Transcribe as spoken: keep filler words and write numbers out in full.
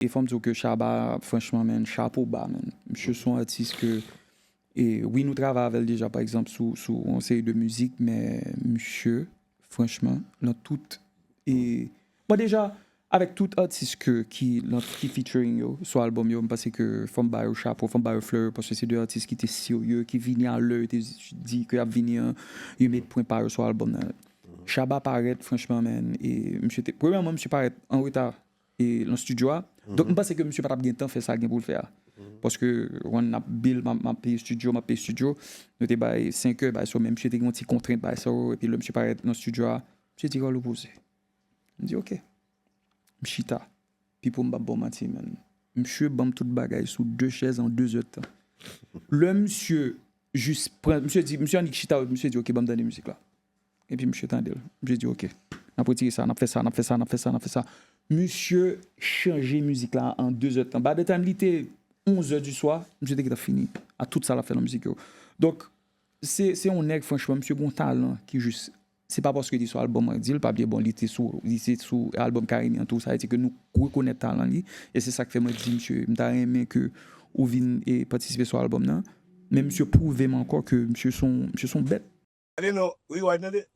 E fò m di w ke Shabba, franchman, menn, chapo ba, menn. Misye se yon atis ke, e wi, nou travay avè l deja, pa egzanp, sou, sou yon seri de mizik, men misye, franchman, lan tout, e, bon, deja, avèk tout atis ke, ki, lan, ki featuring yo, sou albòm yo, m panse ke fò m ba yo chapo, fò m ba yo flè, paske se de atis ki te serye, ki vini a lè, yo te di ke y ap vini an, yo met pwen pa yo sou albòm nan. Shabba parèt, franchman, menn, e misye te, premyèman, misye parèt an reta, e nan studio a. Donk, m panse ke misye pa t ap gen tan fè sa gen pou l fè a. Paske, w konn, n ap bill, m ap, m ap peye studio, m ap peye studio. Nou te bay senk è, bay sa, men misye te gen yon ti kontrent, bay sa, epi lè misye parèt nan studio a, misye di, Carlo, poze. M di, ok. M chita. Pipo, m p ap ba w manti, menn. Misye ban m tout bagay sou de chèz an de zè tan. Lè misye jis pran, misye di, misye annik chita, misye di, ok, ban m tande mizik la. Epi misye tande l. Misye di, ok, n ap retire sa, n ap fè sa, n ap fè sa, n ap fè sa, n ap fè sa. Misye chanje mizik la an de zè tan. By the time li te onz è di swa, misye te gentan fini a tout sa l ap fè nan mizik yo. Donk, se, se yon nèg, franchman, misye gen yon talan ki jis, se pa paske li sou albòm mwen, di l, pa bliye, bon, li te sou, li te sou albòm Karimi an tou, sa vle di ke nou rekonèt talan li, e se sa k fè mwen di misye, m ta renmen ke ou vin e patisipe sou albòm nan, men misye pwouve m ankò ke misye se yon, misye se yon bèt. Tande non, rewind, tande.